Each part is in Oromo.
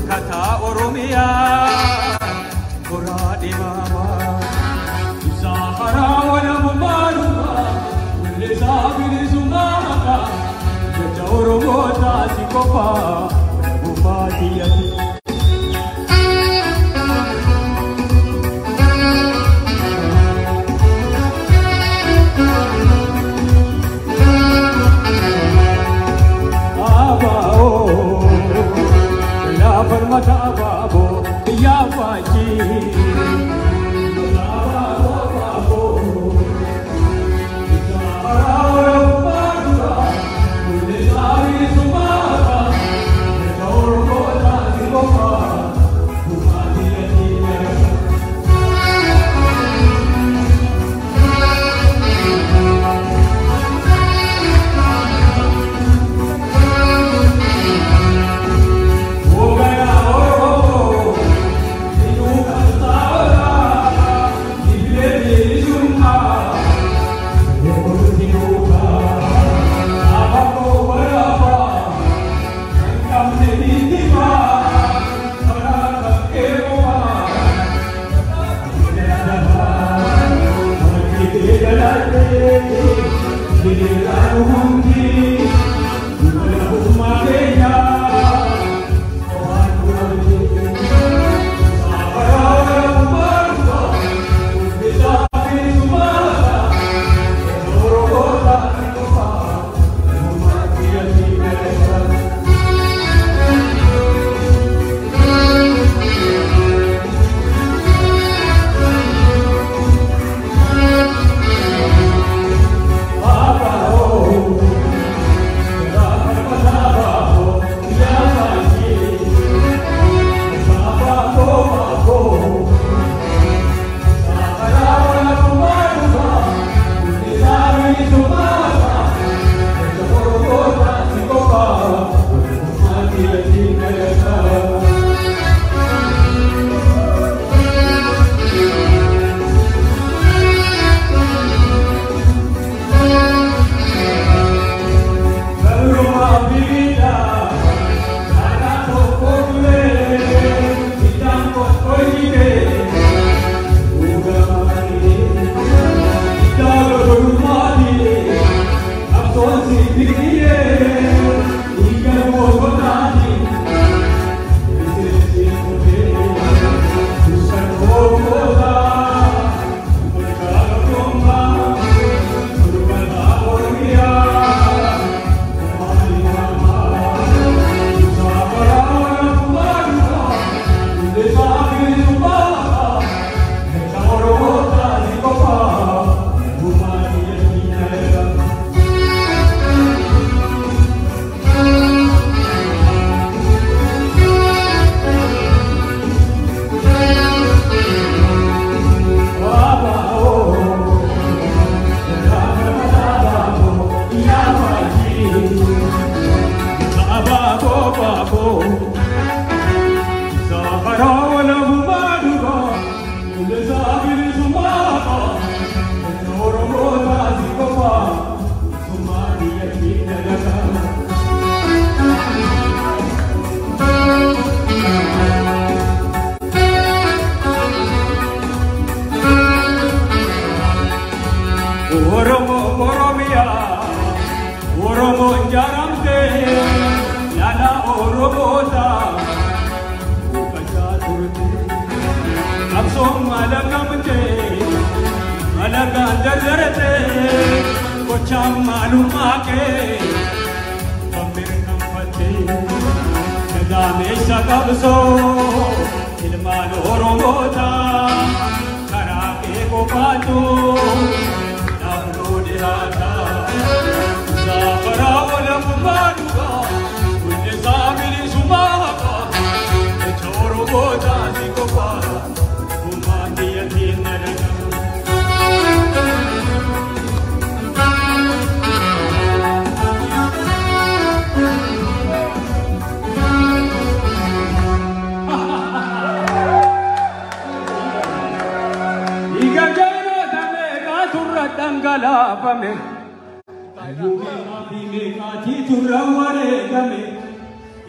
Morkataa Oromiyaa goraadhe maamaa ibsaa karaa walabummaa dhugaa weellisaa bilisummaa haqaa jecha Oromoo taasi qofaa walabummaa tiyyati. Farmata ababo ya faji ababo ababo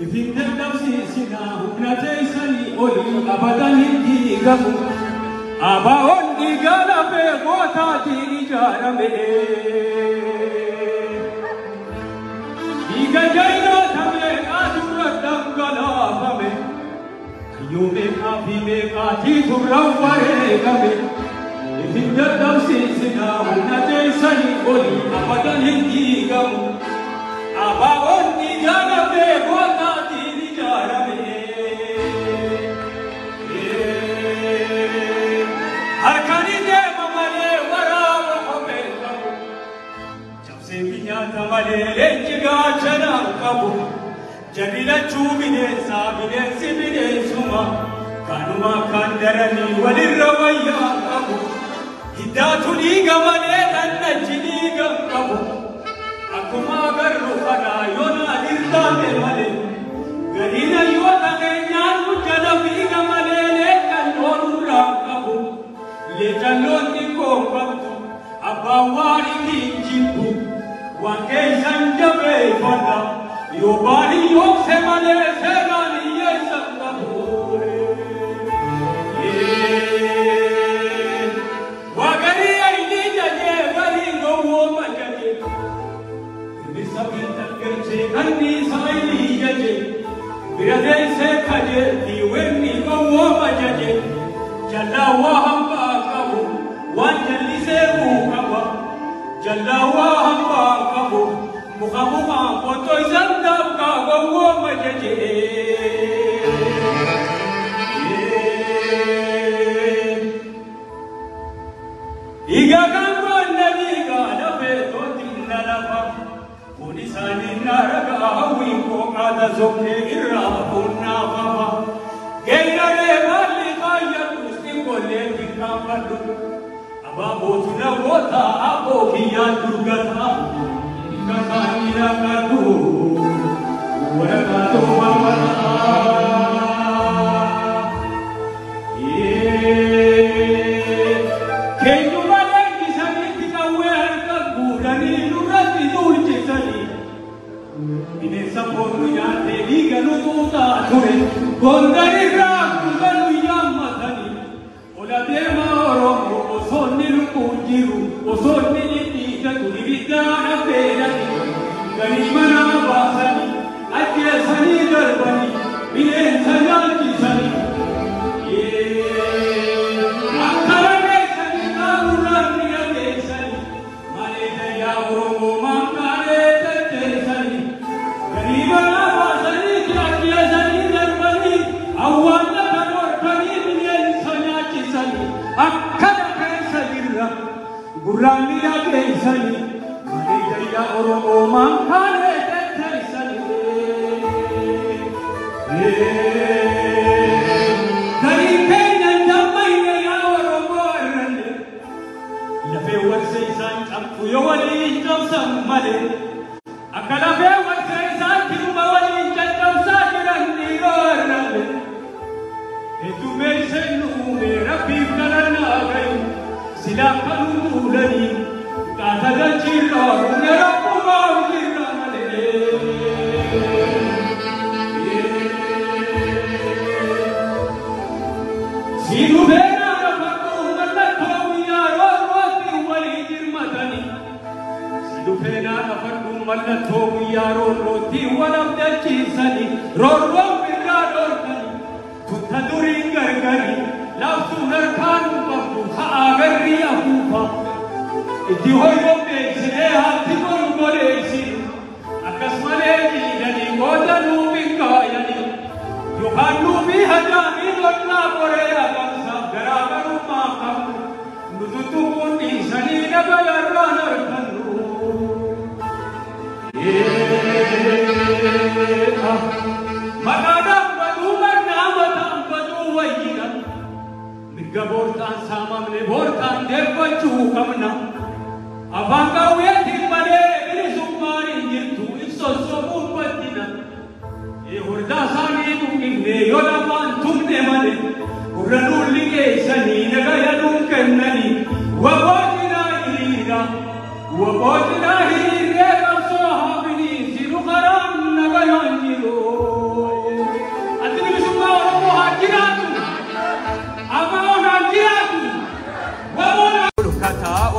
Ifin dadhabsiisinaa humna teessanii olii abadan hin diigamu. Abaa'oon dhiigaa lafee gootaatiin ijaarame. Dhiiga jayinoota meeqaa turra dhangalaafame. Hayyuu meeqaa fi meeqaatii turra wareegame. Ifin dadhabsiisinaa humna teessanii olii abadan hin diigamu. Abaa'oon dhiigaa lafee gootaatiin ijaarame. Harkani deema malee waraaba kophee qabu. Cabsee nyaata malee leenci gaachana qabu. Jarri lachuu bineensaa bineensi bineensuma. Kanuma kan daranii walirra wayyaa qabu. Hiddaatu dhiiga malee dhannachi dhiiga qabu. Akkuma agarru kanaa yoona dirtaate malee. Gadiina yoo dhageenyaan jala fiiga malee leencan oolurraa qabu. Leencalloon xiqqoo qabdu abbaan waan ittiin jibbu. Waan keessan jabeeffadha yoo baadhi yoomse malee seeraan hiyyeessan qabu. Waa garii ayilii jajee garii gowwooma jajee. Hir'isa biltalgalchee kanniisa ayilii jajee. Bira teessee kajeelti wenni gowwooma jajee. Jallaa hambaa qabu waan jallisee qaba. Jallaa hambaa qabu muka mukaan qottoo isaan daabkaa gowwooma jajee. Dhiiga kan goonna dhiiga lafee tootiin na lafa. Kun isaanii na ragaa hawwiin koo qaata sokkee irraa fuunnaa fafa. Geeraree maalli kaayyadhu xiqqoollee xiqqaanfadhu. Abaabootu na goota abboo kiyyaan durgata. Kakaan ilaalladhu waraqaa toomamata. Keenyuma leenjisaniitti qawwee harka guuranii nurratti duulchisanii. Bineensa foonu nyaatee dhiiga nu xuuxaa ture. Gondarirraa kuusa nu yaammatanii. Ola deemaa Oromoo osoo inni lubbuun jiru osoo inni dhidhiitatu ibiddaan affeelanii. Garii manaa baasanii ajjeesanii darbanii bineensa nyaachisanii. Akkana geessanii qaamurraan mi'a geessanii malee dayyaa Oromoo maangaalee tetteessanii. Garii manaa baasanii ajjeesanii darbanii awwaalla kan horkanii bineensa nyaachisanii. Akkana keessa jirra gurraan mi'a geessanii malee dayyaa Oromoo maangaalee tetteessanii. Garii keenya dammayne yaa Oromoo irranne. Lafee warsee isaan cabsu yoo waliin cabsan malee. Akka lafee warsee isaan kiruma waliin caccabsaa jiran dhiiroo irranne. Heddummeesseen nu uume rabbiif kadhannaa gayu. Silaa kan nu tuulanii qaata dachiirraa humna rabbumaa jirra malee. Siinu beenaa rafadhu mallattoo guyyaa roorrootti walii jirmatanii. Siinu beenaa rafadhu mallattoo guyyaa roorrootti wal abdachiisanii. Roorroon birraa dhorkanii. Tutta duriin gargari laaftuun harkaan qabdu haa garrii afuufa. Itti hoyyoon beeksinee haatti goru goleessinu. Akkas malee diidanii qooda nuu bikkaayanii. Yookaan nuufi hajaamii lolaa qoree agamsaaf garaagarummaa qabnu. Nu tuttuquun dhiisanii nagayarraan argannu. Maqaadhaan baduu mannaa mataan baduu wayyina. Mirga boortaan saamamne boortaan deeffachuu qabna. Afaan qawweetiin malee bilisummaan hin jirtu ibsossobuun baddina. Hordaa isaanii buqqifne yoo lafaan tumne malee gurra nuun liqeessanii nagaya nuun kennanii waboo cinaa hiriira waboo cinaa